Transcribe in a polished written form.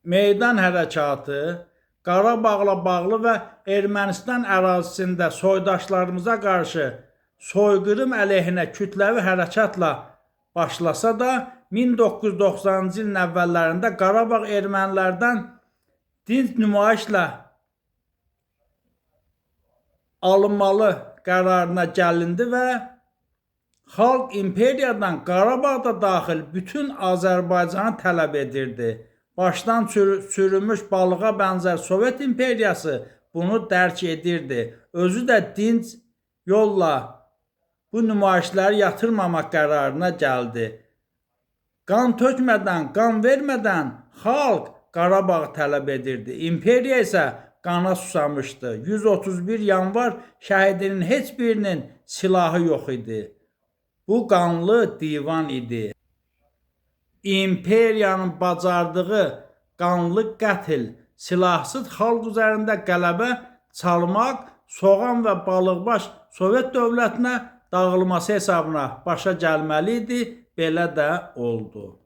Meydan hərəkatı Qarabağla bağlı və Ermənistan ərazisində soydaşlarımıza qarşı soyqırım əleyhinə kütləvi hərəkatla başlasa da 1990-cı ilin əvvəllərində Qarabağ ermənilərdən dinc nümayişlə alınmalı qərarına gəlindi və xalq imperiyadan Qarabağ da daxil bütün Azərbaycanı tələb edirdi. Başdan çürümüş balığa bənzər Sovet imperiyası bunu dərk edirdi. Özü də dinc yolla bu nümayişləri yatırmamaq qərarına gəldi. Qan tökmədən, qan vermədən xalq Qarabağı tələb edirdi. İmperiya isə qana susamışdı. 131 yanvar şəhidinin heç birinin silahı yox idi. Bu qanlı divan idi. İmperiyanın bacardığı qanlı qətl, silahsız xalq üzərində qələbə çalmaq, soğan və balıqbaş Sovet dövlətinə dağılması hesabına başa gəlməli idi, belə də oldu.